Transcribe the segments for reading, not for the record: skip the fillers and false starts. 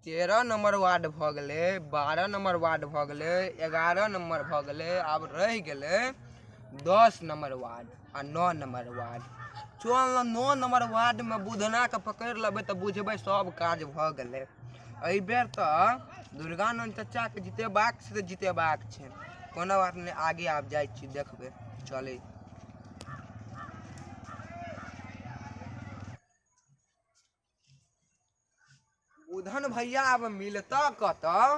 13 number ward भऽ गेलै, 12 number ward भऽ गेलै, 11 नम्बर भऽ गेलै, आब रहि गेलै 10 नम्बर वार्ड आ 9 नम्बर वार्ड। चल ने, 9 नम्बर वार्डमे बुधनाके पकड़ि लेबै तऽ बुझबै सब काज भऽ गेलै। एहिबेर तऽ दुर्गानन्द चचाके जितेबाक छै तऽ जितेबाक छै, कोनो बात नहि। आगे आब जाइ छी, देखबै, चलै। बुधन भैया आब मिलतऽ कतऽ?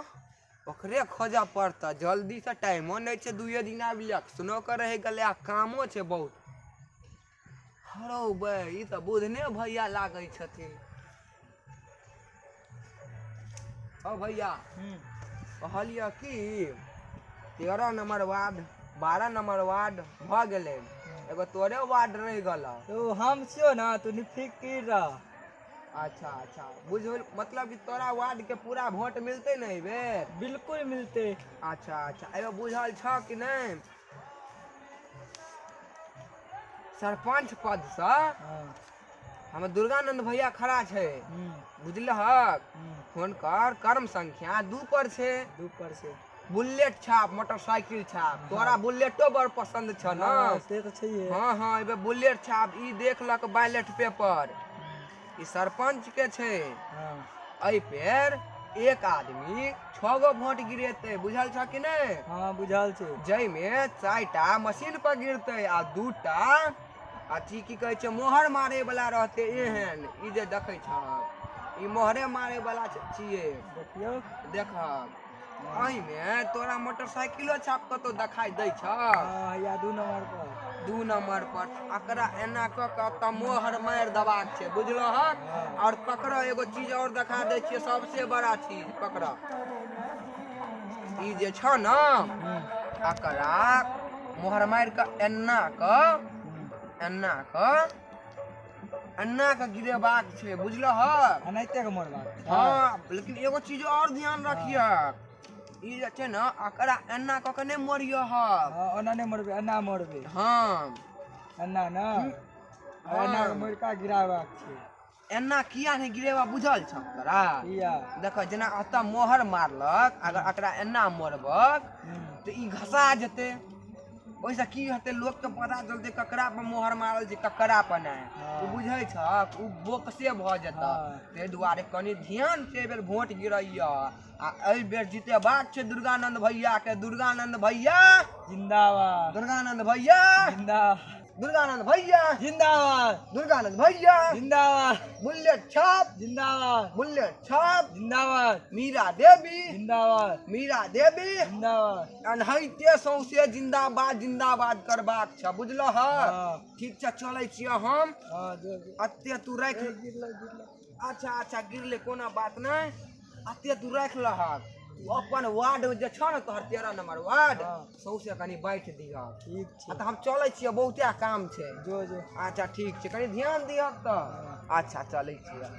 ओकरे खोजऽ पड़तऽ जल्दीसँ, टाइमो नहि छै। दुइए दिन आब इलेक्शनो के रहि गेलै आ कामो छै बहुत। हरौ बे, ई तऽ बुधने भैया लागै छथिन। हौ भैया, कहलियै कि 13 नम्बर वार्ड, 12 नम्बर वार्ड भऽ गेलै, एगो तोरे वार्ड रहि गेलऽ। तो हम छियो ना, तू निफिकिर रह। अच्छा अच्छा, बुझ, मतलब कि तोरा वार्ड के पूरा वोट मिलतै ने एहिबेर? बिल्कुल मिलते। अच्छा अच्छा, एगो बुझल छौ कि नहि, सरपंच पदसँ हमर दुर्गानंद भैया खड़ा छै, बुझलहक? हुनकर कर्म संख्या 2 पर छै। 2 पर छै। बुलेट छाप, मोटरसाइकिल छाप। तोरा बुलेटो बड़ पसंद छ ने? हाँ, से तऽ छैहे। हाँ हाँ, एबे बुलेट छाप। ई देख लक बैलेट पेपर, ई सरपंच के छै। एहि पेर एक आदमी 6 गो वोट गिरेतै, बुझल छ कि नहि? हाँ, बुझल छै। जाहिमे 4टा मशीन पर गिरतै आ 2टा अथी की कहै छै, मोहर मारे वाला रहतै। एहन ई जे देखै छ, ई मोहरे मारे वाला छियै। देखियौ। देख, एहिमे तोरा मोटरसाइकिलो छाप कतौ देखाई दै छ? हाँ, या 2 नंबर पर। 2 नंबर पर। एकरा एना कऽ कऽ तऽ मोहर मारि देबाक छै, बुझलहक? आओर पकड़, एगो चीज आओर देखा दै छियै, सबसे बड़ा चीज पकड़। ई जे छ ने, एकरा मोहर मारि कऽ एना कऽ, एना कऽ, एना कऽ गिरेबाक छै, बुझलहक? एनाहिते के मरबाक छै। हाँ, लेकिन एगो चीज और ध्यान रखियक, ई जे छै ने, एकरा एना कऽ के नहि मरियह। हाँ, ओना नहि मरबै, एना मरबै। एना ना, एना के मरि कऽ गिराबाक छै। एना किया नहि गिरेबा, बुझल छौ तोरा? किया? देख, जेना एतऽ मोहर मारलक, अगर एकरा एना मरबक तऽ ई घसा जेतै। ओहिसँ की हेतै? लोकके पता चलतै ककरा पर मोहर मारल छै, ककरा पर नहि। ओ बुझै छहक, ओ बोकसे भऽ जेतऽ। ताहि दुआरे कनि ध्यान से एहि बेर वोट गिरैया आ एहि बेर जितेबाक छै दुर्गानंद भैया के। दुर्गानंद भैया जिंदाबाद! दुर्गानंद भैया जिंदाबाद! दुर्गानंद भैया जिंदाबाद! दुर्गानंद भैया जिंदाबाद! बुलेट छाप जिंदाबाद! बुलेट छाप जिंदाबाद! मीरा देवी जिंदाबाद! मीरा देवी जिंदाबाद! एनाहिते सौंसे जिंदाबाद जिंदाबाद करबाक छै, बुझलह? हाँ। ठीक छै, चलै छियै हम। हाँ, जो जो। एते तू राखि। गिरलो, गिरलो। अच्छा अच्छा, गिरले, कोनो बात नहि। एते तू राखि लहक, तू अपन वार्ड जे छौ ने तोहर 13 नंबर वार्ड, सौंसे कनि बाँटि दिहक। ठीक छै। आ तऽ हम चलै छियै, बहुते काम छै। जो जो। अच्छा, ठीक छै, कनि ध्यान दिहक तऽ। अच्छा, चलै छियै।